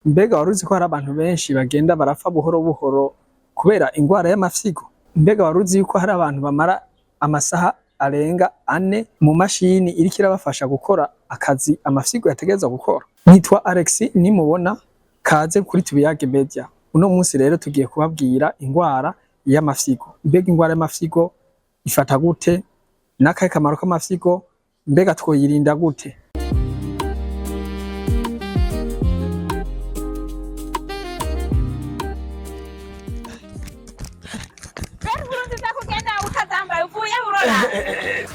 Mbega waruzi ko hari abantu benshi bagenda barapfa buhoro buhoro kubera ingwara y'amafyigo? Mbega waruzi yuko hari abantu bamara amasaha arenga 4 mu mashini iriko irabafasha gukora akazi amafyigo yategerezwa gukora? Nitwa Alex Nimubona, kaze kuri Tubiyage Media. Uno munsi rero tugiye kubabwira ingwara y'amafyigo. Mbega ingwara y'amafyigo ifata gute? N'akahe kamaro k'amafyigo? Mbega twoyirinda gute? Kugenda utazambaye uvuye burora.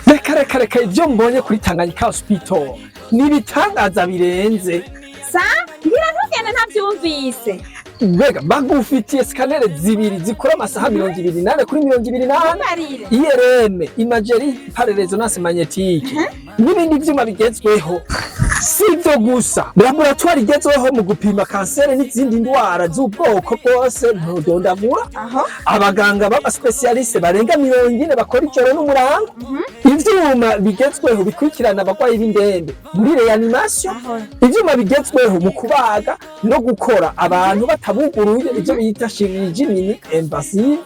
Reka reka reka, ivyo mbonye kuri Tanganyika Hospital ni ibitangaza birenze. Sa ngira ntugende ntavyumvise. Mbega bagufitiye scanner zibiri zikora amasaha 24 kuri 24, Mbarire. IRM, imagerie par résonance magnétique, n'ibindi vyuma bigezweho. Si ivyo gusa, laboratoire igezweho mu gupima kanseri n'izindi ndwara z'ubwoko bwose ntudondagura. Aho. Abaganga b'abaspesialiste barenga 40 bakora ijoro n'umurango, ivyuma bigezweho bikurikirana abarwayi b'indembe muri réanimation, Aho. ivyuma bigezweho mu kubaga no gukora abantu batabuguruye, ivyo bita chirurgie mini-invasive,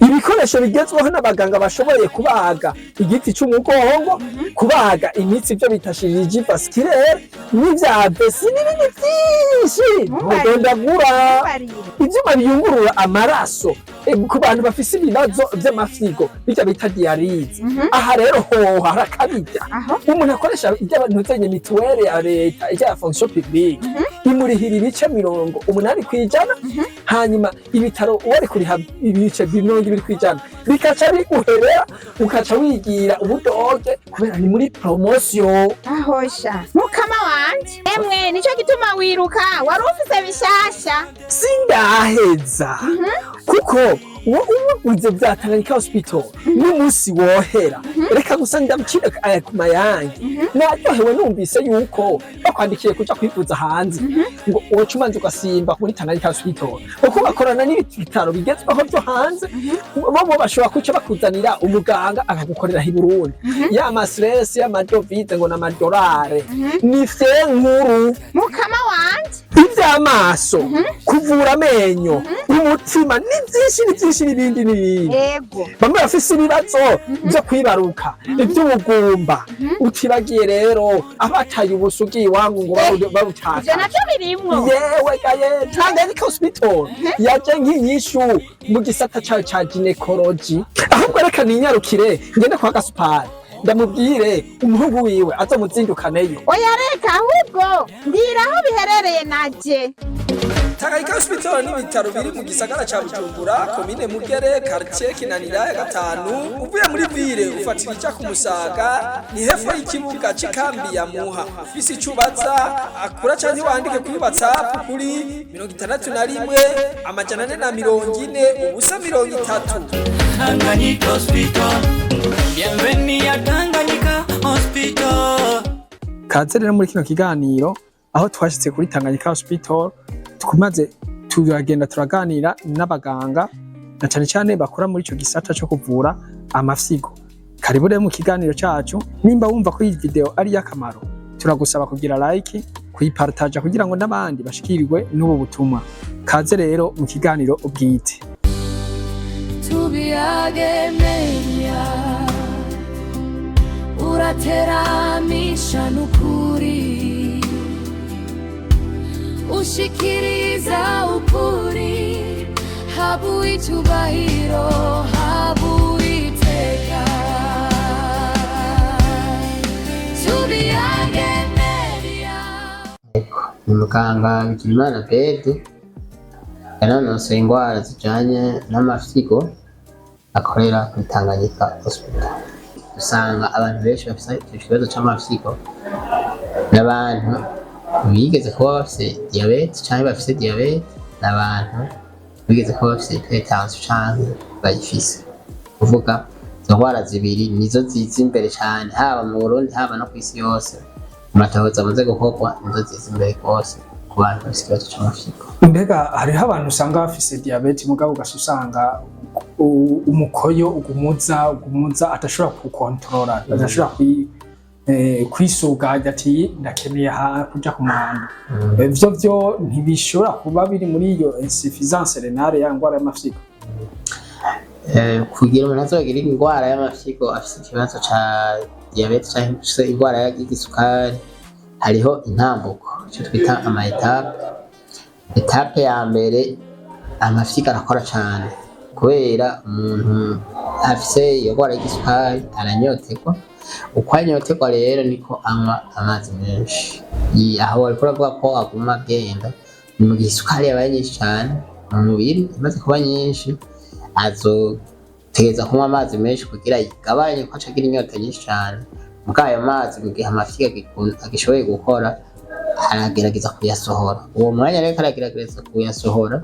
ibikoresho bigezweho n'abaganga bashoboye kubaga igiti c'umugongo, kubaga imitsi, ivyo bita chirurgie vasculaire, n'ivya vessie n'ibindi vyinshi ntudondagura. Mbarire. Ivyuma biyungurura amaraso ku bantu bafise ibibazo vy'amafyigo, bijya bita dialyse. Aha rero hoho harakabirya. Aho. Umuntu akoresha ibyo mituweli ya leta, ijya ya fonction publique, imurihira ibice 80%, hanyuma ibitaro uwari kuriha ibice 20% bikaca biguherera, ukaca wigira ubudoge kubera ni muri promotion. Ahosha mukama wanje, emwe nico gituma wiruka wari ufise bishasha. Sindaheza, kuko uwo ubuguze bya Tanganyika Hospital n'umunsi wohera. Reka gusa ndamcire aya ku mayange. Naryohewe numvise yuko bakwandikiye kuja kwivuza hanze, ngo woca umanza ugasimba muri Tanganyika Hospital, kuko bakorana n'ibitaro bigezweho vyo hanze. Bo bashobora kuca bakuzanira umuganga akagukorera i Burundi. Ya ma stress y'amadovize ngo n'amadolare ni fye nkuru. Mukama wanje. Ivy'amaso, kuvura amenyo, umutima, ni vyinshi, ni vyinshi, n'ibindi n'ibindi. Bamwe bafise ibibazo vyo kwibaruka, ivy'ubugumba, utibagiye rero abataye ubusugi iwangu ngo Ivyo babutakaje. navyo birimwo. Yewe gaye, Tanganyika Hospital yaje nk'inyishu mu gisata cayo ca gynécologie. Ahubwo reka ninyarukire ngende kwa Gasupari ndamubwire umuhungu wiwe azomuzindukaneyo. Oya reka, ahubwo mbwira aho biherereye naje. Tanganyika Hospital ni ibitaro biri mu gisagara ca Bujumbura, komine Mugere, quartier Kinanira ya gatanu. Uvuye muri ville ufatira ija ku Musaga, ni hepfo y'ikibuga c'ikambi ya Muha. Ufise ico ubaza, akura canke wandike kuri WhatsApp kuri 61 440 0 30. Tanganyika Hospital. Bienvenue à Tanganyika Hospital. Kaze rero muri kino kiganiro aho twashitse kuri Tanganyika Hospital, tumaze turagenda turaganira n'abaganga na cane cane bakora muri ico gisata co kuvura amafyigo. Karibu rero mu kiganiro cacu. Nimba wumva ko iyi video ari iy'akamaro, turagusaba kugira like, kuyipartaja kugira ngo n'abandi bashikirwe n'ubu butumwa. Kaze rero mu kiganiro ubwite. Tubiyage Media, urateramisha n'ukuri, ushikiriza ukuri, habu icyubahiro, habu iteka. Tubiyage Media. Ni muganga Bigirimana Bede, yanonosoye indwara zijanye n'amafyigo, akorera kuri Tanganyika Hospital. Usanga abantu benshi bafise ico kibazo c'amafyigo n'abantu bigeze kuba bafise diyabete canke bafise diyabete, n'abantu bigeze kuba bafise hypertension canke bayifise. Kuvuga izo ndwara zibiri nizo ziza imbere cane, haba mu Burundi haba no kw'isi yose. Mu matohoza amaze gukorwa, nizo ziza imbere rwose ku bantu bafise ikibazo c'amafyigo. Mbega hariho abantu usanga bafise diyabete, mugabo ugasa usanga umukoyo ugumuza ugumuza, atashobora kukontorora, adashobora. Kwisuganya ati ndakeneye kuja ku muhanda. Ivyo vyo ntibishobora kuba biri muri iyo insuffisance rénale, ya ngwara y'amafyigo? Kugira umuntu azogira indwara y'amafyigo afise ikibazo ca diyabete canke se indwara y'igisukari, hariho intambuko, ico twita ama étapes. Étape ya mbere, amafyigo arakora cane kubera umuntu afise iyo ndwara y'igisukari aranyoterwa. Uko anyoterwa rero niko anywa amazi menshi. Aho bariko baravuga ko aguma agenda ni mu gihe isukari yabaye nyinshi cane mu mubiri. Imaze kuba nyinshi, azotegereza kunywa amazi menshi kugira igabanye, ko aca agira inyota nyinshi cane. Muga ayo mazi, mu gihe amafyigo agishoboye gukora, aragerageza kuyasohora. Uwo mwanya rero aragerageza kuyasohora,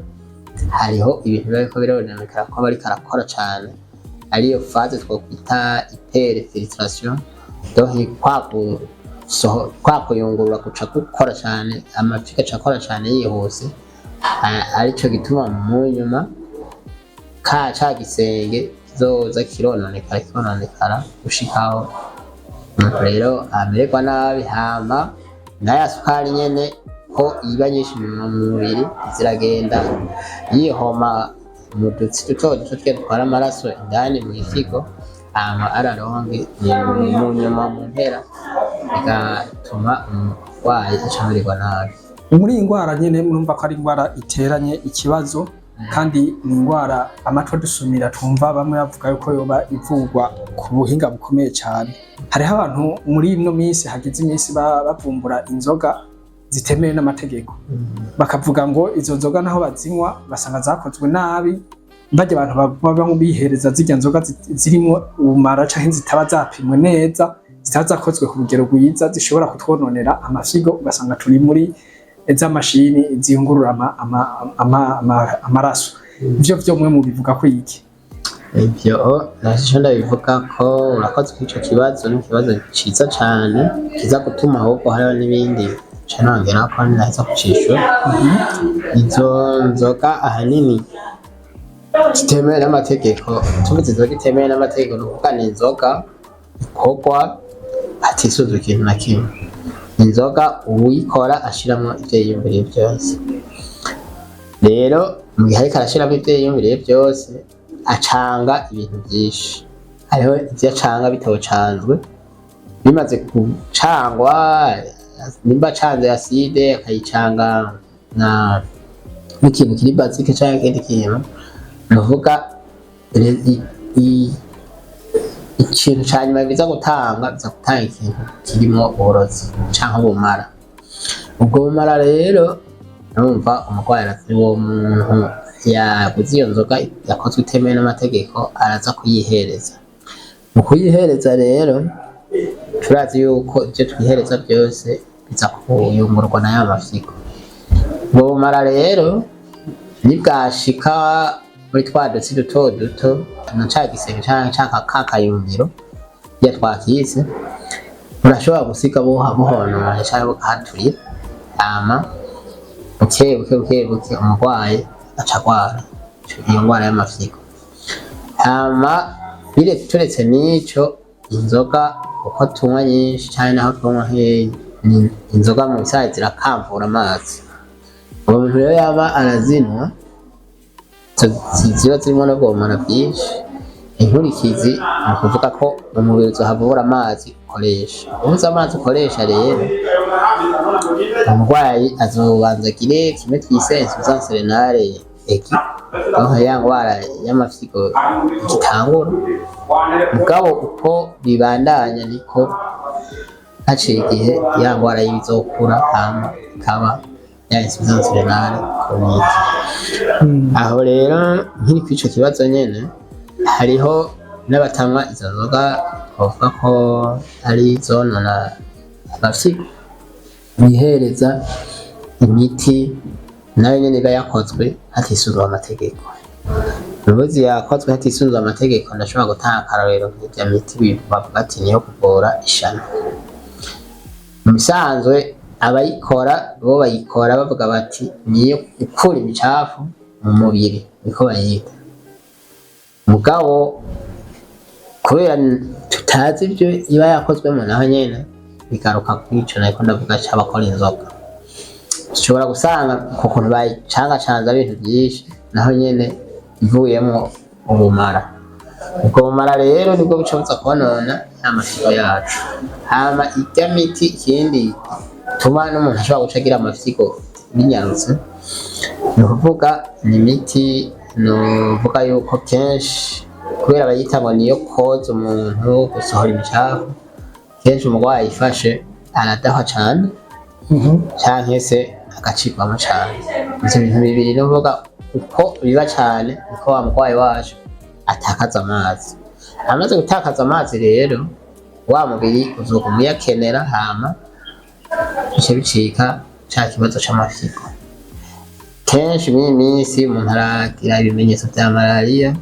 hariho ibintu biba biriko birononekara ko aba ariko arakora cane, ariyo phase twokwita hyperfiltration. Donc kwa kuyungurura guca gukora cane, amafyigo aca akora cane yihuse. Arico gituma mu nyuma ka ca gisenge kizoza kirononekara, kirononekara, gushikaho umuntu rero amererwa nabi. Hama naya sukari nyene ko iba nyinshi mu mubiri, ziragenda yihoma mu dutsi duto duto twe dutwara amaraso indani mu ifyigo. Hama araronge mu nyuma, mu mpera, bigatuma umurwayi aca amererwa nabi. Muri iyi ndwara nyene, murumva ko ari indwara iteranye ikibazo, kandi ni indwara amatwi adusumira twumva bamwe bavuga yuko yoba ivurwa ku buhinga bukomeye cyane. Hariho abantu muri ino minsi, hagize iminsi bavumbura inzoga zitemewe n'amategeko, bakavuga ngo izo nzoga naho bazinywa basanga zakozwe nabi. Barya abantu baba bihereza zirya nzoga zirimwo ubumara canke zitaba zapimwe neza, zitaba zakozwe ku rugero rwiza, zishobora kutwononera amafyigo, ugasanga turi muri za mashini ziyungurura amaraso. Ivyo vyo mwe mubivuga ko iki? Ivyo naco ndabivuga ko urakoze kuri ico kibazo. Ni ikibazo ciza cane kiza gutuma ahubwo hariho n'ibindi nca nongerako naheza kucishura. Izo nzoga ahanini zitemewe n'amategeko, tuvuze inzoga itemewe n'amategeko, ni ukuvuga ni inzoga ikorwa hatisunzwe ikintu na kimwe, inzoga uwuyikora ashiramwo ivyo yiyumviriye vyose. Rero mu gihe ariko arashiramwo ivyo yiyumviriye vyose, acanga ibintu vyinshi. Hariho ivyo acanga bitocanzwe, bimaze gucangwa, nimba acanze acide akayicanga na n'ikintu kiri basique canke ikindi kintu, ni ukuvuga ikintu ca nyuma biza gutanga ikintu kirimwo uburozi canke ubumara. Ubwo bumara rero, urumva umurwayi uwo muntu yaguze iyo nzoga yakozwe itemewe n'amategeko araza kuyihereza. Mu kuyihereza rero, turazi yuko ivyo twihereza byose biza kuyungurwa na ya mafyigo. Ubwo bumara rero nibwashika muri twa dutsi duto duto na ca gisenge canke ca ka kayungiro iyo twakise, burashobora gusiga buhonona canke bukahaturira. Hama buke buke buke buke umurwayi aca agwara iyo ngwara y'amafyigo. Hama turetse n'ico, inzoga uko tunywa nyinshi canke naho tunywa nkeyi, inzoga mu bisanzwe zirakamvura amazi. Uwo muntu rero yaba arazinwa, ziba zirimwo n'ubwo bumara bwinshi, inkurikizi ni ukuvuga ko umubiri uzohava ubura amazi ukoresha. Ubuze amazi ukoresha rero, umurwayi azobanza agire kimwe twise insuffisance rénale aiguë, donc ya ngwara y'amafyigo igitangura. Mugabo uko bibandanya niko haciye igihe ya ngwara y'ibizokura, hama ikaba ya insuffisance rénale chronique. Aho rero nkiri kw'ico kibazo nyene, hariho n'abatanywa izo nzoga bavuga ko ari izonona amafyigo, bihereza imiti nayo nyene iba yakozwe hatisunzwe amategeko. Ubuzi yakozwe hatisunzwe amategeko, ndashobora gutanga akarorero nk'irya miti bavuga ati niyo kuvura ishano. Mu bisanzwe abayikora bo bayikora bavuga bati niyo gukura imicafu mu mubiri, niko bayita. Mugabo kubera tutazi ibyo iba yakozwemo naho nyene. Bigaruka kuri ico nariko ndavuga c'abakora inzoga, ushobora gusanga ku kuntu bayicangacanze ari ibintu byinshi, naho nyene ivuyemwo ubumara. Ubwo bumara rero nibwo buca buza konona ya mafyigo yacu. Hama irya miti, ikindi tuma n'umuntu ashobora guca agira amafyigo binyarutse, ni ukuvuga ni imiti nuvuga yuko kenshi kubera bayita ngo niyo koza umuntu, gusohora imicafu, kenshi umurwayi ifashe aradahwa cane canke se agacibwamo cane. Ivyo bintu bibiri, nuvuga uko biba cane niko wa murwayi wacu atakaza amazi. Amaze gutakaza amazi rero, wa mubiri uzoguma uyakenera, hama bice bicika ca kibazo c'amafyigo. Kenshi mw'iyi minsi umuntu aragira ibimenyetso vya malariya,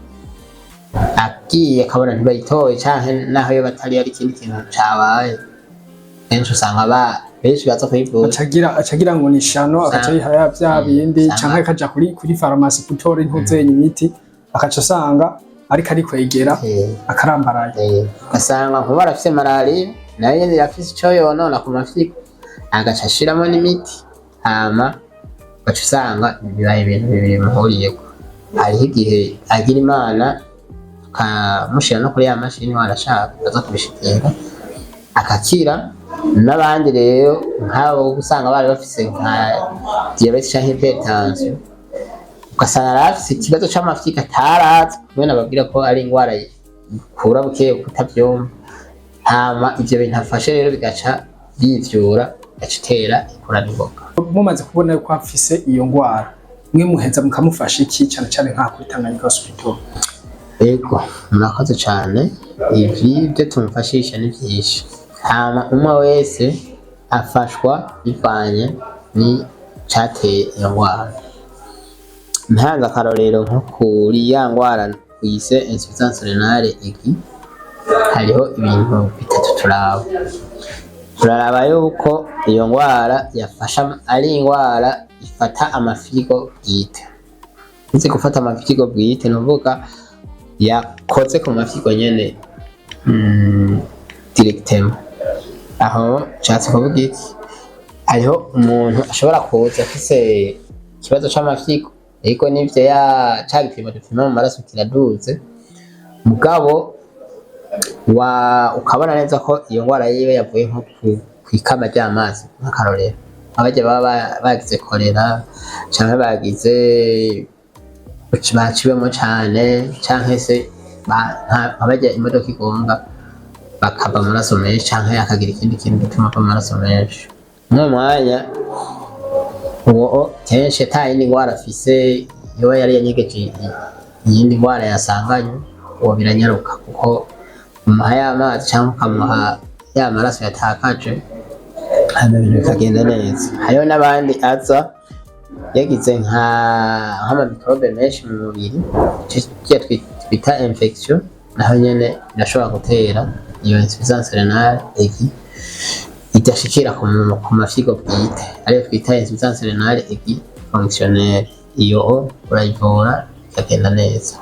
agiye akabona ntibayitoye, canke naho yo batari ari ikindi kintu cabaye, kenshi usanga ba benshi baza kwivuza acagira ngo ni shano, agaca yiha bya bindi, canke akaja kuri farumasi gutora intuzenya imiti, akaca asanga ariko ari kwegera akarambaraye. Ugasanga nkuba arafise malariya, nayo nyene irafise ico yonona ku mafyigo, agaca ashiramo n'imiti, hama ugaca usanga bibaye ibintu bibiri bimuhuriyeko. Hariho igihe agira Imana tukamushira no kuri ya mashini, warashaka aza kubishikira akakira. N'abandi rero nk'abo usanga bari bafise nka diyabete canke hypertension, ugasanga arafise ikibazo c'amafyigo atarazi, kumwe nababwira ko ari ingwara ikura buke kutavyumva, hama ivyo bintu afashe rero bigaca bivyura, bigaca itera ikura n'ingoga. Mumaze kubona yuko afise iyo ngwara, mwe muheza mukamufasha iki, cane cane nka kuri Tanganyika Hospital? Ego, murakoze cane. Ivi byo tumufashisha ni vyinshi, hama umwe wese afashwa bivanye n'icateye iyo ngwara. Ntanze akarorero, nko kuri ya ngwara twise insuffisance rénale aiguë, hariho ibintu bitatu turaba. Turaraba yuko iyo ngwara yafasha ari ingwara ifata amafyigo bwite. Nzi gufata amafyigo bwite, ni ukuvuga yakoze ku mafyigo nyene directement. Aho nshatse kuvuga iki? Hariho umuntu ashobora kuza afise ikibazo c'amafyigo, ariko n'ivyo ya ca gipimo dupima mu maraso kiraduze, mugabo wa ukabona neza ko iyo ngwara yiwe yavuye nko kw'ikama ry'amazi. Nk'akarorero, abarya baba bagize korera, canke bagize baciwemo cane, canke se nka barya imodoka igonga bakava amaraso menshi, canke akagira ikindi kintu gituma ava amaraso menshi mw'uwo mwanya, uwo kenshi ata yindi ngwara afise yoba yari yanyegeje, iyindi ngwara yasanganywe, uwo biranyaruka kuko umuha y'amazi canke ukamuha ya maraso yatakaje, hanyuma ibintu bikagenda neza. Hariho n'abandi aza yagize nk'amamikrobe menshi mu mubiri, ico kirya twita infection, naho nyene irashobora gutera iyo insuffisance rénale aiguë idashikira ku mafyigo bwite, ariyo twita insuffisance rénale aiguë fonctionnelle. Iyo urayivura ikagenda neza.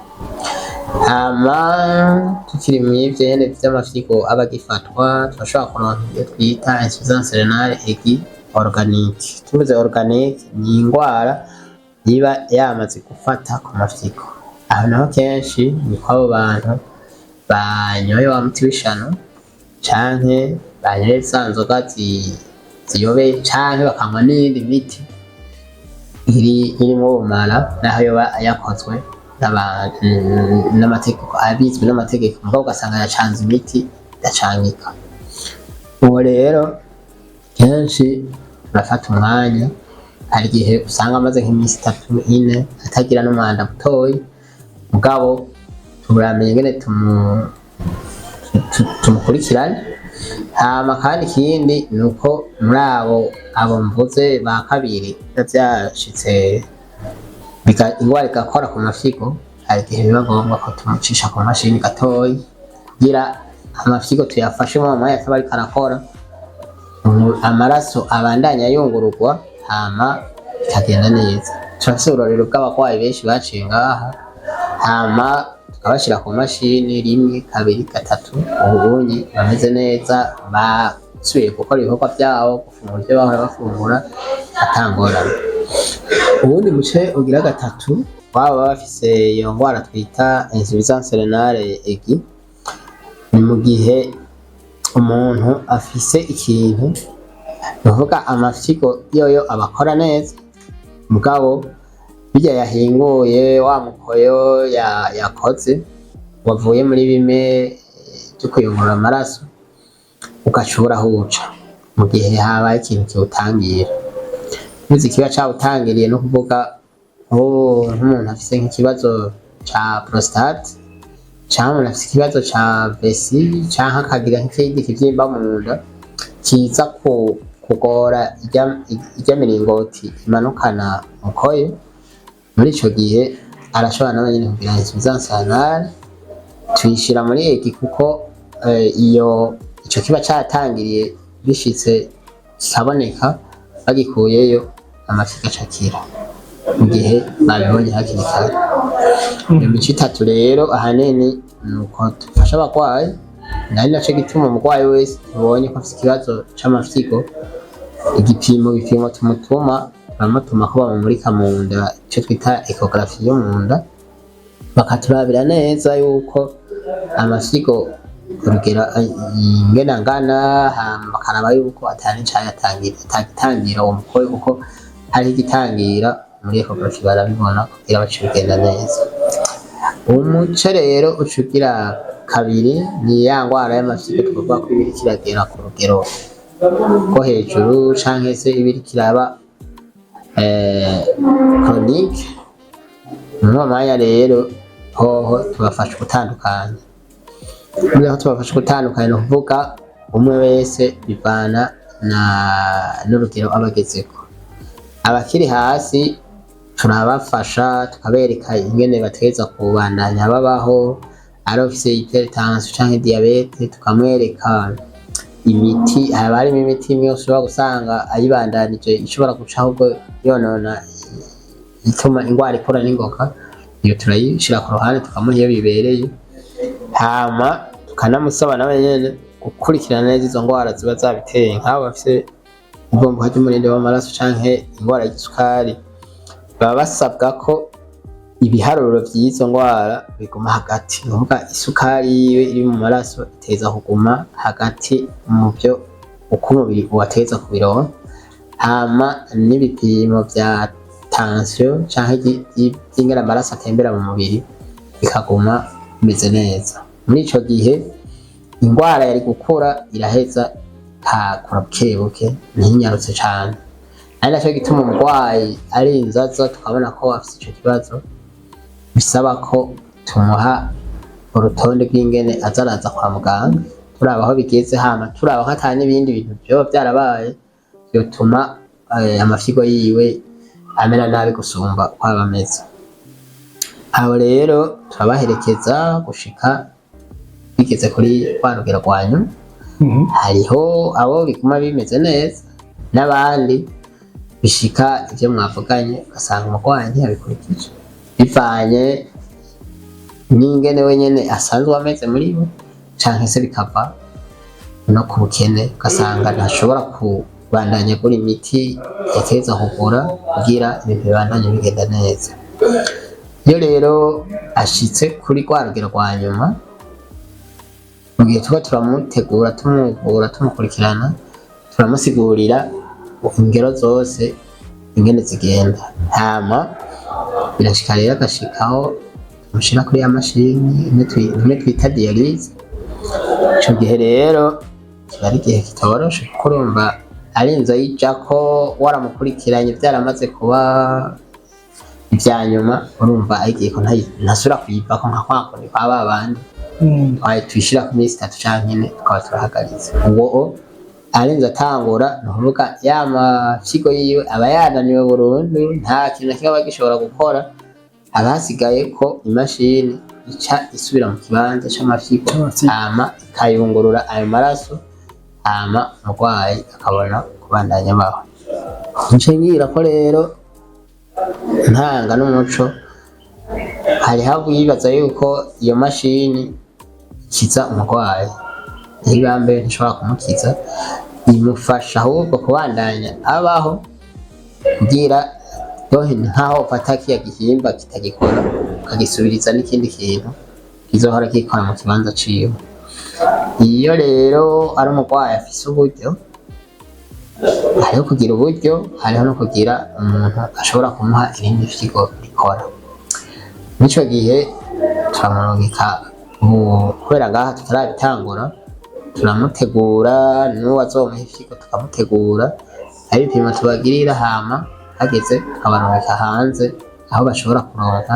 Hama tukiri mw'ivyo nyene vy'amafyigo aba agifatwa, turashobora kuronka ibyo twita insuffisance rénale aiguë organique. Tuvuze organique, ni ingwara iba yamaze gufata ku mafyigo. Aho naho kenshi ni kw'abo bantu banyoye wa muti w'ishano, canke banyoye za nzoga ziyobeye, canke bakanywa n'iyindi miti irimwo ubumara, naho yoba yakozwe n'amategeko, abizwi n'amategeko, mugabo ugasanga yacanze imiti idacangika. Uwo rero kenshi turafata umwanya. Hari igihe usanga amaze nk'iminsi 3, 4 atagira n'umwanda mutoyi, mugabo turamenya ingene tumukurikirane. Hama kandi ikindi ni uko muri abo mvuze ba kabiri biba vyashitse ingwara igakora ku mafyigo, hari igihe biba ngombwa ko tumucisha ku mashini gatoyi kugira amafyigo tuyafashe mu mwanya ataba ariko arakora, amaraso abandanya ayungururwa, hama bikagenda neza. Turafise uburorero bw'abarwayi benshi baciye ngaha, hama tukabashira ku mashini rimwe, kabiri, gatatu, ubunye bameze neza, basubije Basubiye gukora ibikorwa byabo, gufungura ibyo bahora bafungura atangorane. Uwundi muce ugira gatatu baba bafise iyo ngwara twita insuffisance rénale aiguë, ni mu gihe umuntu afise ikintu, nukuvuga amafyigo yoyo abakora neza, mugabo birya yahinguye, wa mukoyo yakoze wavuye muri bimwe byo kuyungurura amaraso, ugacura aho uca mu gihe habaye ikintu kiwutangira. Uzi kiba cawutangiriye, no kuvuga nk'ubu nk'umuntu afise nk'ikibazo ca prostate, canke umuntu afise ikibazo ca vessie, canke akagira nk'ikindi kivyimba mu nda kiza kugora irya miringoti imanukana mukoyo. Muri ico gihe arashobora nawe nyene kugira insuffisance rénale. Tuyishira muri aiguë kuko iyo ico kiba catangiriye bishitse kikaboneka, bagikuyeyo, amafyigo acakira mu gihe babibonye hakiri kare. Iyo mico itatu rero ahanini nuko dufasha abarwayi. Nari naco gituma umurwayi wese tubonye ko afise ikibazo c'amafyigo, igipimo bipimo tumutuma, turamutuma ko bamumurika mu nda, ico twita échographie yo mu nda, bakaturabira neza yuko amafyigo urugero ingene angana, hama bakaraba yuko atari icayatangira, atagitangira uwo mukoyo, kuko hariho igitangira muri échographie barabibona kugira bace bigenda neza. Umuce rero uca ugira kabiri ni ya ngwara y'amafyigo tuvuga ko iba iriko iragera ku rugero rwo hejuru, canke se iba iriko iraba chronique. Muri uwo mwanya rero hoho tubafasha gutandukanya. Muri aho tubafasha gutandukanya, ni ukuvuga umwe wese bivana na n'urugero aba agezeko. Abakiri hasi turabafasha, tukabereka ingene bategerezwa kubandanya babaho. Ari ufise hypertension canke diabète, tukamwereka imiti. Haba harimo imiti imwe ushobora gusanga ayibandanije ishobora guca ahubwo yonona, ituma ingwara ikura n'ingoga. Iyo turayishira ku ruhande, tukamuha iyo bibereye, hama tukanamusaba nawe nyene gukurikirana neza izo ngwara ziba zabiteye. Nk'abo bafise ivumbuka ry'umurindi w'amaraso canke ingwara y'igisukari, baba basabwa ko ibiharuro vy'izo ngwara biguma hagati, ni ukuvuga isukari yiwe iri mu maraso iteza kuguma hagati mu byo uko umubiri uwateza kubironka, hama n'ibipimo vya tension canke vy'ingene amaraso atembera mu mubiri bikaguma bimeze neza. Muri ico gihe ingwara yari gukura iraheza ikakura buke buke, ntinyarutse cane. Ari naco gituma umurwayi ari inzaza, tukabona ko afise ico kibazo, bisaba ko tumuha urutonde rw'ingene aza araza kwa muganga, turaba aho bigeze, hama turaba ko ata n'ibindi bintu vyoba vyarabaye vyotuma amafyigo yiwe amera nabi gusumba uko aba ameze. Abo rero turabaherekeza gushika bigeze kuri rwa rugero rwa nyuma. Hariho abo biguma bimeze neza, n'abandi bishika ivyo mwavuganye ugasanga umurwayi ntiyabikurikije, bivanye n'ingene wenyene asanzwe ameze muri we, canke se bikava no ku bukene, ugasanga ntashobora kubandanya agura imiti yategerezwa kugura kugira ibintu bibandanye bigenda neza. Iyo rero ashitse kuri rwa rugero rwa nyuma, mu gihe tuba turamutegura, tumuvura, tumukurikirana, turamusigurira ingero zose ingene zigenda. Hama birashika rero agashikaho tumushira kuri ya mashini imwe twita dialyse. Ico gihe rero kiba ari igihe kitoroshe, kuko urumva ari inzu ayijako waramukurikiranye, vyaramaze kuba ivya nyuma, urumva agiye ko ntasubira kuyivako nka kwa kundi kwa ba bandi twari tuyishira ku minsi 3 canke 4 tukaba turahagaritse. Ubwo arinze atangura, ni ukuvuga ya mafyigo yiwe aba yananiwe burundu, nta kintu na kimwe aba agishobora gukora. Haba hasigaye ko imashini ica isubira mu kibanza c'amafyigo, C'amafyigo. hama ikayungurura ayo maraso, hama umurwayi akabona kubandanya abaho. Nce ngira ko rero ntanga n'umuco, hariho abibaza yuko iyo mashini ikiza umurwayi. Ntibambe, ntishobora kumukiza. Imufasha ahubwo kubandanya abaho, kugira donc nkaho ufata kiya gihimba kitagikora ukagisubiriza n'ikindi kintu kizohora gikora mu kibanza ciwe. Iyo rero ari umurwayi afise uburyo, hariho kugira uburyo, hariho no kugira umuntu ashobora kumuha irindi fyigo rikora. Mw'ico gihe turamurungika kubera ngaha tutarabitangura, turamutegura n'uwo azomuha ifyigo tukamutegura, hari ibipimo tubagirira, hama hageze tukabarungika hanze aho bashobora kuronka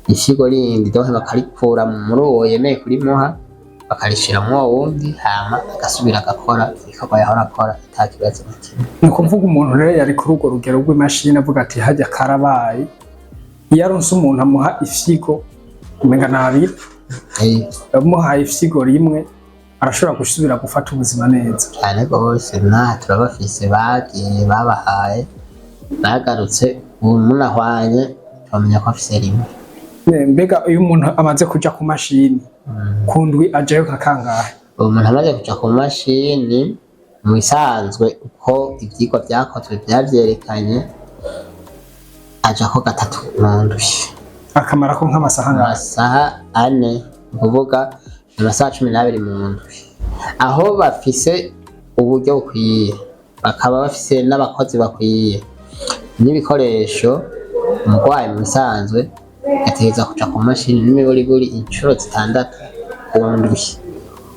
ifyigo rindi, donc bakarikura muri uwo yemeye kurimuha, bakarishira muri uwo wundi, hama agasubira agakora ibikorwa yahora akora ata kibazo na kimwe. Ni ukuvuga umuntu rero yari kuri urwo rugero rw'imashini avuga ati hajya karabaye, iyo aronse umuntu amuha ifyigo, umenga ni abiri, amuhaye ifyigo rimwe arashobora gusubira gufata ubuzima neza. Cyane rwose, n'aha turabafise bagiye babahaye bagarutse, ubu munahwanye bamenya ko afise rimwe. Mbega iyo umuntu amaze kuja ku mashini, ku ndwi ajayo nka kangahe? Ubu umuntu amaze kuja ku mashini, mu bisanzwe uko ivyigwa vyakozwe vyavyerekanye, ajako gatatu mu ndwi. Akamara ko nk'amasaha angahe? Amasaha 4, ni ukuvuga amasaha 12 mu ndwi. Aho bafise uburyo bukwiye, bakaba bafise n'abakozi bakwiye n'ibikoresho, umurwayi mu bisanzwe ategereza kuja ku mashini n'imiburiburi inshuro 6 ku ndwi.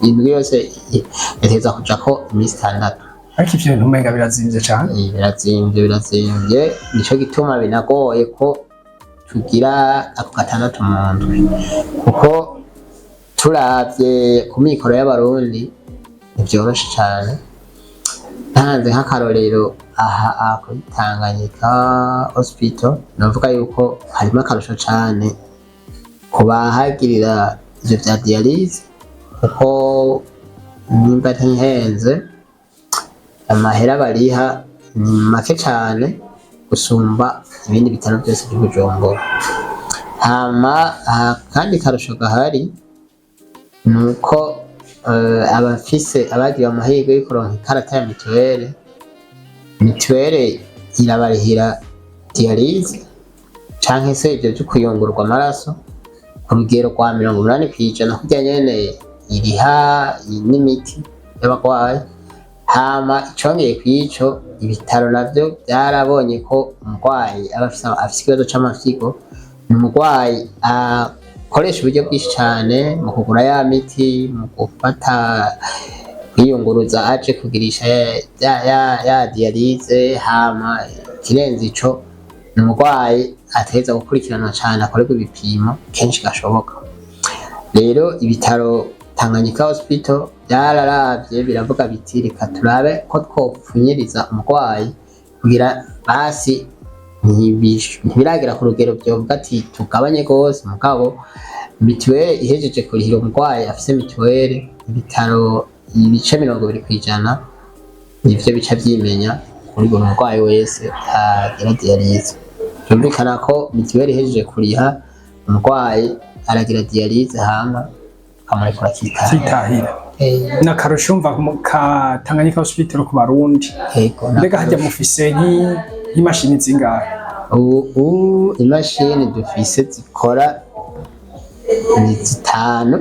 Indwi yose yategereza kujako iminsi 6. Ariko ivyo bintu umenga birazimvye cane. Birazimvye, birazimvye, nico gituma binagoye ko tugira ako gatandatu mu ndwi, kuko turavye ku mikoro y'Abarundi ntivyoroshe cane. Ntanze nk'akarorero, aha kuri Tanganyika Hospital, novuga yuko harimo akarusho cane ku bahagirira ivyo vya dialyse, kuko nimba ntihenze, amahera bariha ni make cane gusumba ibindi bitaro byose by'i Bujumbura. Hama akandi karusho gahari ni uko abafise, abagiriwe amahirwe yo kuronka ikarata ya mituwele, mituwele irabarihira dialyse canke se ivyo vyo kuyungurwa amaraso ku rugero rwa 80%, kurya nyene iriha n'imiti y'abagwayi. Hama icongeye kw'ico, ibitaro navyo vyarabonye ko umurwayi aba afise ikibazo c'amafyigo ni umurwayi akoresha uburyo bwinshi cane mu kugura ya miti, mu gufata kwiyunguruza aje kugirisha ya dialyse. Hama ikirenze ico, ni umurwayi ategerezwa gukurikiranwa cane, akorerwa ibipimo kenshi gashoboka. Rero ibitaro Tanganyika Hospital byararavye biravuga biti: "Reka turabe ko twopfunyiriza umurwayi kugira basi ntibiragera ku rugero vyovuga ati tugabanye gose." Mugabo mituweli ihejeje kurihira umurwayi afise mituweli, ibitaro ibice 20% nivyo bica vyimenya kuri buri murwayi wese agira dialyse. Vyumvikana ko mituweli ihejeje kuriha, umurwayi aragira dialyse, hama tukamurekura akitahira. Kitahira. Eh. N'akarusho umva ka Tanganyika Hospital ku Barundi. Yego. Mbega hajya mufise nk'imashini zingahe? Ubu imashini dufise zikora ni 5,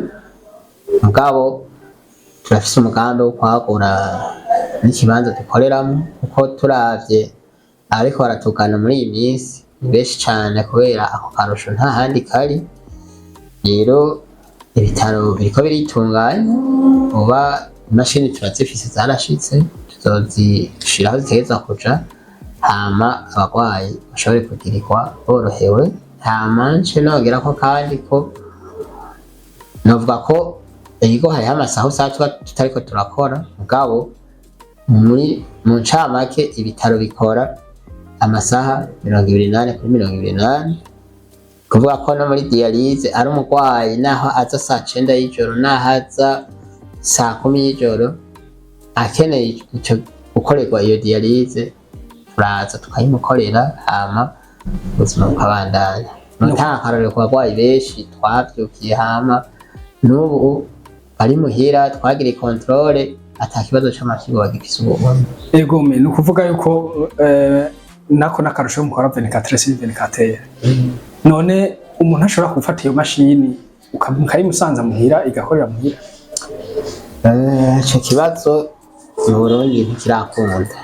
mugabo turafise umugambi wo kwagura n'ikibanza dukoreramo, kuko turavye ariko baratugana muri iyi minsi ni benshi cane, kubera ako karusho nta handi kari. Rero ibitaro biriko biritunganya, uba imashini turazifise, zarashitse, tuzozishiraho zitegerezwa kuja, hama abagwayi bashobore kugirirwa borohewe. Hama nce nongerako kandi ko novuga ko ego hariho amasaha usanga tuba tutariko turakora, mugabo muri mu ncamake ibitaro bikora amasaha 24 kuri 24, kuvuga ko no muri dialyse ari umurwayi naho aza saa 9 y'ijoro, naho aza saa 10 y'ijoro akeneye ico gukorerwa iyo dialyse, turaza tukayimukorera, hama ubuzima bukabandanya. Notanga akarorero ku barwayi benshi twavyukiye, hama n'ubu bari muhira twagiriye contrôle. ata kibazo c'amafyigo bagifise ubu. Egome, ni ukuvuga yuko nako n'akarusho mukora 24 sur 24. None umuntu ashobora gufata iyo mashini ukayimusanza muhira, igakorera muhira? Ico kibazo mu Burundi ntikirakunda,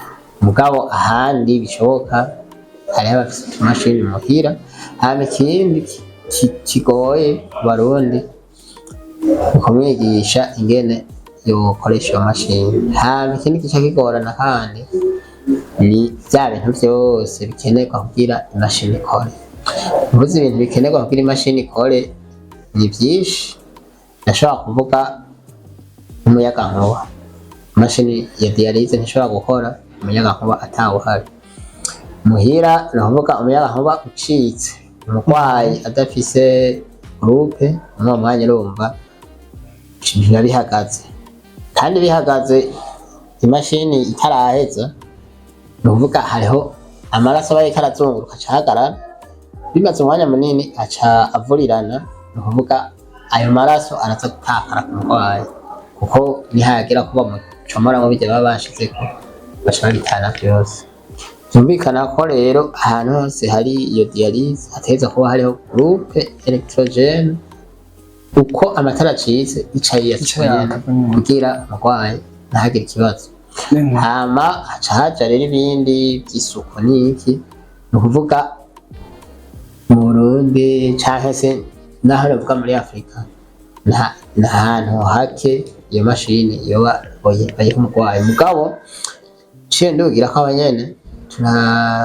mugabo ahandi bishoboka hariho abafise utumashini muhira. Hama ikindi kigoye ku Barundi ni kumwigisha ingene yokoresha iyo mashini. Hama ikindi gica kigorana kandi ni vya bintu vyose bikenerwa kugira imashini ikore. Mvuze ibintu bikenerwa kugira imashini ikore ni vyinshi, ndashobora kuvuga umuyagankuba. Imashini ya dialyse ntishobora gukora umuyagankuba atawuhari muhira. Ni ukuvuga umuyagankuba ucitse, umurwayi adafise groupe muri uwo mwanya, urumva biba bihagaze. Kandi bihagaze imashini itaraheza, ni ukuvuga hariho amaraso aba yariko arazunguruka aca ahagarara. Bimaze umwanya munini aca avurirana, ni ukuvuga ayo maraso araza gutakara ku murwayi, kuko nihagera ko bamucomoramwo birya baba bashizeko, baca babitana vyose. Vyumvikana ko rero ahantu hose hari iyo dialyse hategerezwa kuba hariho groupe électrogène, uko amatara acitse ica Ica yiyatsa yaka. kugira umurwayi ntagire ikibazo. Hama haca haja rero ibindi vy'isuku n'iki. Ni ukuvuga mu Burundi canke se naho novuga muri Afrika, nta hantu hake iyo mashini yoba bayiha umurwayi. Mugabo ciye ndugira ko abanyene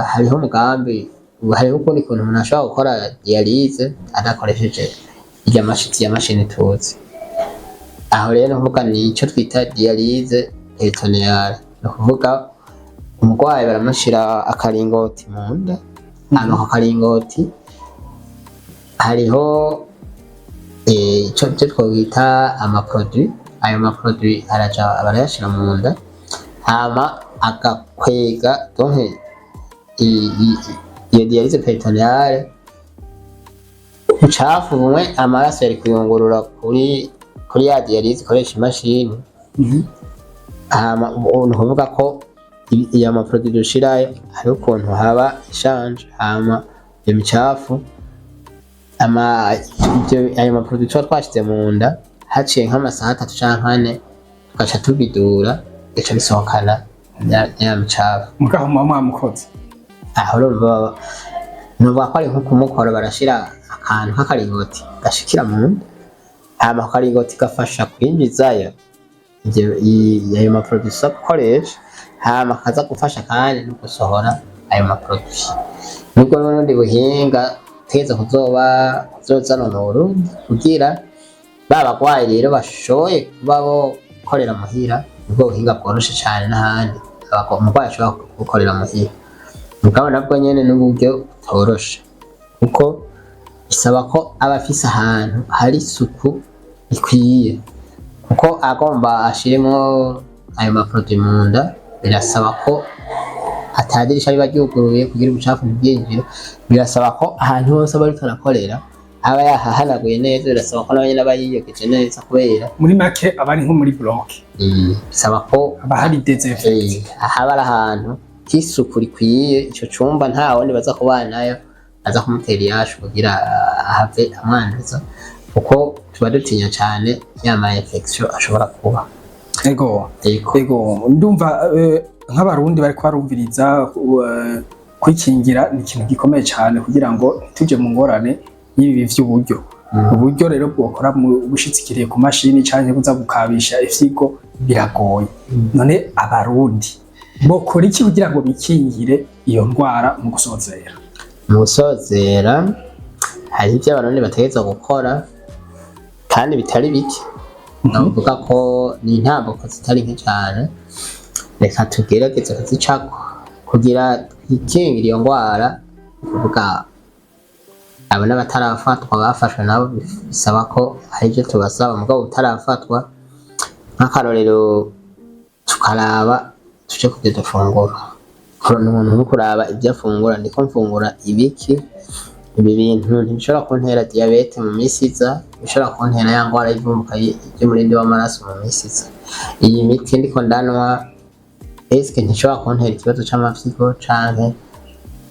hariho umugambi, hariho ukundi kuntu umuntu ashobora gukora dialyse adakoresheje irya mashini, ya mashini tuzi. Aho rero ni ukuvuga ni ico twita dialyse péritonéale. Ni ukuvuga umurwayi baramushira akaringoti mu nda. Hama ako karingoti hariho ico ivyo twokwita amaproduit. Ayo maproduit araja barayashira mu nda, hama agakwega. Donc iyo dialyse péritonéale, ubucafu bumwe amaraso yari kuyungurura kuri ya dialyse ikoresha imashini, hama ubu ni ukuvuga ko iyo maproduit dushirayo hariho ukuntu haba ishanje. Hama iyo micafu ama ivyo ayo maproduit tuba twashize mu nda, haciye nk'amasaha 3 canke 4 tugaca tubidura, bigaca bisohokana ya micafu. Mugaho muba mwamukoze. Aho urumva nuvuga ko ari nko kumukora, barashira akantu k'akaringoti gashikira mu nda, hama ako karingoti gafasha kwinjizayo ayo maproduit uza gukoresha, hama kaza gufasha kandi no gusohora ayo maproduit. Nubwo n'ubundi buhinga tegeza kuzoba kuzozanwa mu Burundi kugira ba bagwayi rero bashoboye kuba bokorera muhira, nibwo buhinga bworoshe cane n'ahandi umurwayi ashobora gukorera muhira. Mugabo nabwo nyene n'uburyo butoroshe, kuko bisaba ko aba afise ahantu hari isuku ikwiye, kuko agomba ashiremwo ayo maproduit mu nda, birasaba ko atadirisha riba ryuguruye kugira ubucafu ntibwinjire. Birasaba ko ahantu hose aba ariko arakorera aba yahahanaguye neza. Birasaba ko nawe nyene aba yiyogeje neza kubera Muri make aba ari nko muri bloc. Bisaba ko haba hari désinfect. Haba ari ahantu h'isuku rikwiye. Ico cumba nta wundi baza kubanayo aza kumutera iyashu kugira ahave amwanduza, kuko tuba dutinya cane ya ma infection ashobora kuba. Ego. Ego. Ego, ndumva nk'abarundi bariko barumviriza, kwikingira ni ikintu gikomeye cyane kugira ngo ntituje mu ngorane y'ibi vy'uburyo. Uburyo rero bwokora mu bushitsikiriye ku mashini canke buza gukabisha ifyigo biragoye. None abarundi bokora iki kugira ngo bikingire iyo ndwara mu gusozera? Mu gusozera, hari ivyo abarundi bategerezwa gukora kandi bitari bike. Navuga ko ni intambuko zitari nke cane, reka tugerageze kuzicako kugira twikingire iyo ngwara. Ni ukuvuga abo n'abatarafatwa, bafashwe nabo bisaba ko hari ivyo tubasaba. Mugabo utarafatwa, nk'akarorero, tukaraba tuje kuvyo dufungura. Umuntu nko kuraba ivyo afungura: ndiko mfungura ibiki? Ibi bintu ntibishobora kuntera diyabete mu minsi iza, bishobora kuntera ya ngwara y'ivumbuka ry'umurindi w'amaraso mu minsi iza? Iyi miti ndiko ndanwa, eske ntishobora kuntera ikibazo c'amafyigo, canke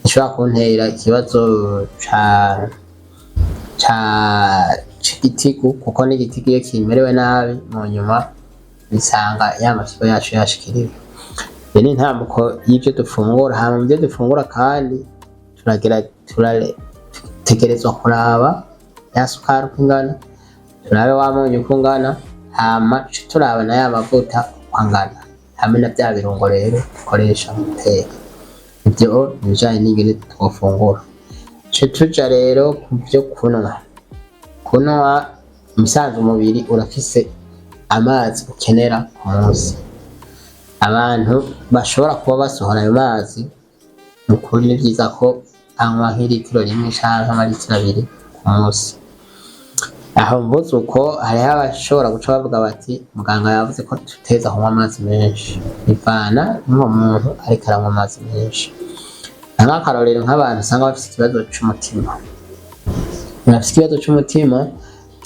ntishobora kuntera ikibazo ca c'igitigu? Kuko n'igitigu iyo kimerewe nabi, mu nyuma bisanga ya mafyigo yacu yashikiriwe. Iyo ni intambuko y'ivyo dufungura. Hama mu vyo dufungura kandi turagira turategerezwa kuraba ya sukari uko ingana, turabe wa munyu uko ungana, hama tuce turaba na ya mavuta uko angana, hamwe na vya birungo rero dukoresha mu guteka. Ivyo ni ibijanye n'ingene twofungura. Tuce tuja rero ku vyo kunywa. Kunywa, mubisanzwe umubiri urafise amazi ukenera ku munsi. Abantu bashobora kuba basohora ayo mazi, mu kuri ni vyiza ko anywa nk'iritiro 1 canke amaritiro 2 ku munsi. Aho mvuze uko, hariho abashobora guca bavuga bati: "Muganga yavuze ko tuteza kunywa amazi menshi." Bivana n'uwo muntu ariko aranywa amazi menshi. Nk'akarorero, nk'abantu usanga bafise ikibazo c'umutima, bafise ikibazo c'umutima,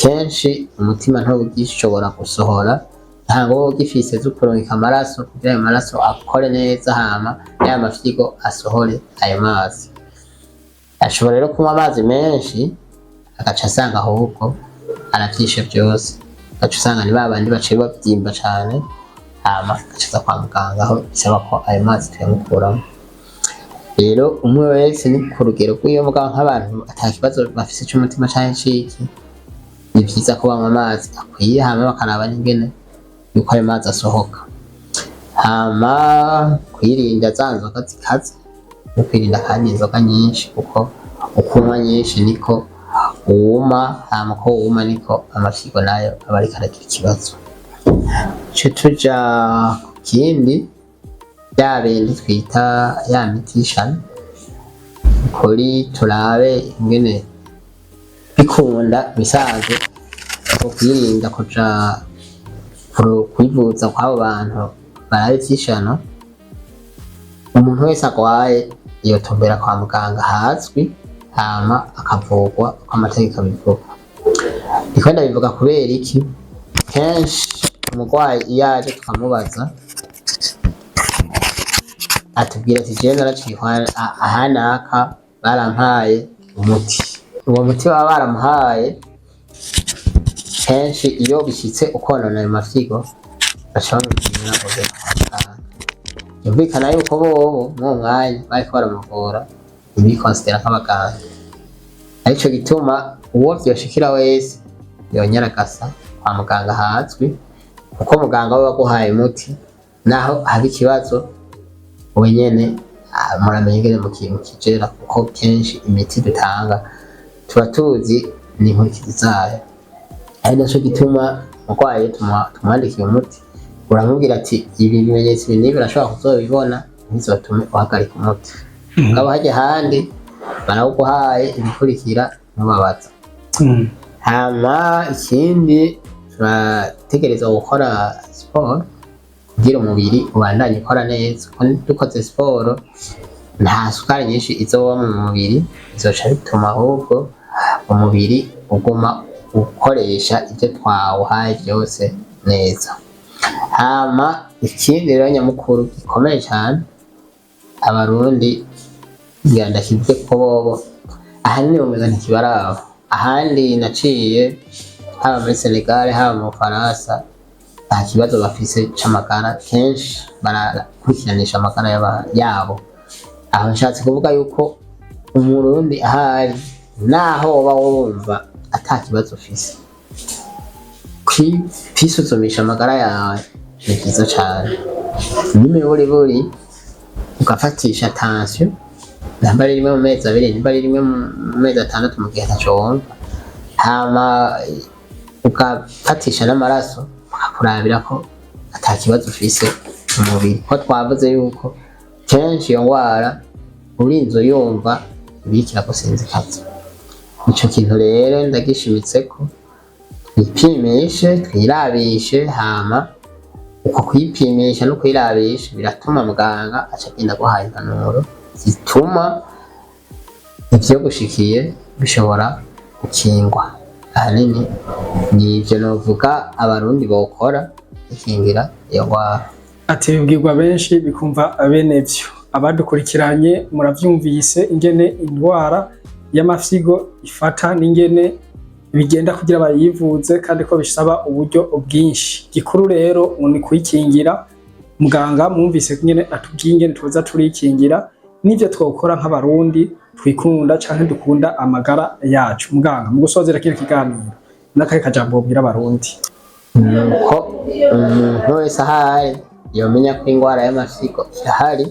kenshi umutima ntugishobora gusohora, ntabwo uba ugifise zo kurungika amaraso kugira ayo maraso akore neza, hama ya mafyigo asohore ayo mazi. Ashobora rero kunywa amazi menshi, agaca asanga ahubwo aravyishe vyose, agaca usanga ni babandi baciye bavyimba cane, hama agaca aza kwa muganga, aho bisaba ko ayo mazi tuyamukuramo. Rero umwe wese ni ku rugero rw'iyo. Mugabo nk'abantu ata kibazo bafise c'umutima canke c'iki, ni vyiza ko banywa amazi akwiye, hama bakaraba n'ingene yuko ayo mazi asohoka. Hama kwirinda za nzoga zikaze, no kwirinda kandi inzoga nyinshi, kuko uko unywa nyinshi niko wuma, hama uko wuma niko amafyigo nayo aba ariko aragira ikibazo. Ce tuja ku kindi, bya bindi twita ya miti y'ishano. Kuri turabe ingene bikunda bisanzwe kwirinda kuja kwivuza kw'abo bantu barabe ivy'ishano. Umuntu wese agwaye yotumbera kwa muganga hazwi, hama akavurwa uko amategeko abivuga. Ndiko ndabivuga kubera iki? Kenshi umurwayi iyo aje tukamubaza, atubwira ati: "Jewe naraciye ahanaka, barampaye umuti." Uwo muti baba baramuhaye, kenshi iyo bishitse ukonona ayo mafyigo, baca bamubwira ngo genda kwa muganga. Yumvikana yuko bobo mw'uwo mwanya bariko baramuvura ntibikonsidera nk'abaganga. Arico gituma uwo vyoshikira wese yonyaragasa kwa muganga hazwi, kuko muganga we waguhaye umuti, naho haba ikibazo, we nyene muramenya ingene mukijera, kuko kenshi imiti dutanga tuba tuzi n'inkurikizi zayo. Ari naco gituma umurwayi tumwandikiye umuti, uramubwira ati: "Ibi bimenyetso ibi n'ibi urashobora kuzobibona, ntizotume uhagarika umuti." Mugabo harya ahandi barawuguhaye, ibikurikira ntubabaza. Hama ikindi, turategerezwa gukora siporo kugira umubiri ubandanye ukora neza, kuko dukoze siporo nta sukari nyinshi izoba mu mubiri, bizoca bituma ahubwo umubiri uguma ukoresha ibyo twawuhaye byose neza. Hama ikindi rero nyamukuru gikomeye cyane, Abarundi ngira ndakivuge ko bobo ahanini bameze ntikibaraba. Ahandi naciye, haba muri Senegal, haba mu Bufaransa, nta kibazo bafise c'amagara. Kenshi barakurikiranisha amagara yabo. Aho nshatse kuvuga yuko Umurundi ahari, naho woba wumva ata kibazo ufise, kwisuzumisha amagara yawe ni vyiza cane, n'imiburiburi ugafatisha tension, nimba ari rimwe mu mezi 2, nimba ari rimwe mu mezi 6, mu gihe ataco wumva, hama ugafatisha n'amaraso bakakurabira ko ata kibazo ufise mu mubiri, ko twavuze yuko kenshi iyo ngwara urinze uyumva ibiriko iragusinzikaza. Ico kintu rero ndagishimitseko: twipimishe, twirabishe. Hama uko kwipimisha no kwirabisha biratuma muganga aca agenda aguhaye impanuro zituma Ivyo gushikiye bishobora gukingwa. Ahanini ni ivyo novuga Abarundi bokora gukingira iyo ngwara. Ati bibwirwa benshi bikumva bene vyo. Abadukurikiranye muravyumvise ingene indwara y'amafyigo ifata n'ingene bigenda kugira bayivuze, kandi ko bisaba uburyo bwinshi. Gikuru rero ngo ni kuyikingira. Muganga mwumvise ingene atubwiye ingene tuza turikingira n'ivyo twokora nk'Abarundi twikunda canke dukunda amagara yacu. Muganga, mu gusozera kino kiganiro, n'akahe kajambo wobwira Abarundi? Nuko umuntu wese ahari yomenya ko ingwara y'amafyigo irahari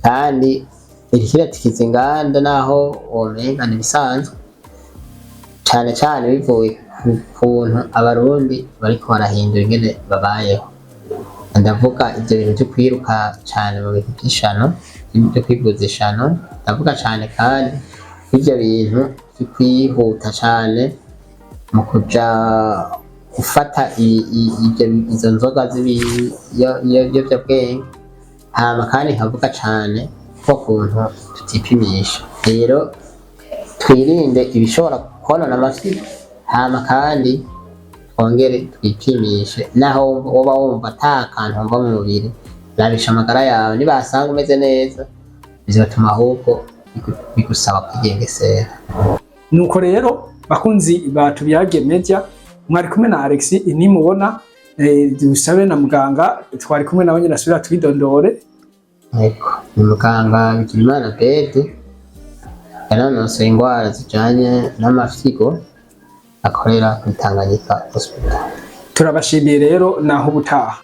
kandi iriko iratikiza inganda, naho womenga n'ibisanzwe, cane cane bivuye ku kuntu Abarundi bariko barahindura ingene babayeho. Ndavuga ivyo bintu vyo kwiruka cane mu bintu vy'ishano, vyo kwivuza ishano. Ndavuga cane kandi ivyo bintu vyo kwihuta cane mu kuja gufata izo nzoga z'ibiyovyabwenge. Hama kandi nkavuga cane ko kuntu tutipimisha. Rero twirinde ibishobora konona amafyigo, hama kandi twongere twipimishe. Naho woba wumva ata kantu wumva mu mubiri, rabisha amagara yawe. Nibasanga umeze neza, bizotuma ahubwo bigusaba kwigengesera. Nuko rero, bakunzi ba Tubiyage Media, mwari kumwe na Alex Inimubona. Dusabe na muganga twari kumwe nawe nyine asubira twidondore. Yego, ni muganga Bigirimana Bede, yanonosoye ingwara zijanye n'amafyigo, akorera kuri Tanganyika Hospital. Turabashimiye rero, naho ubutaha.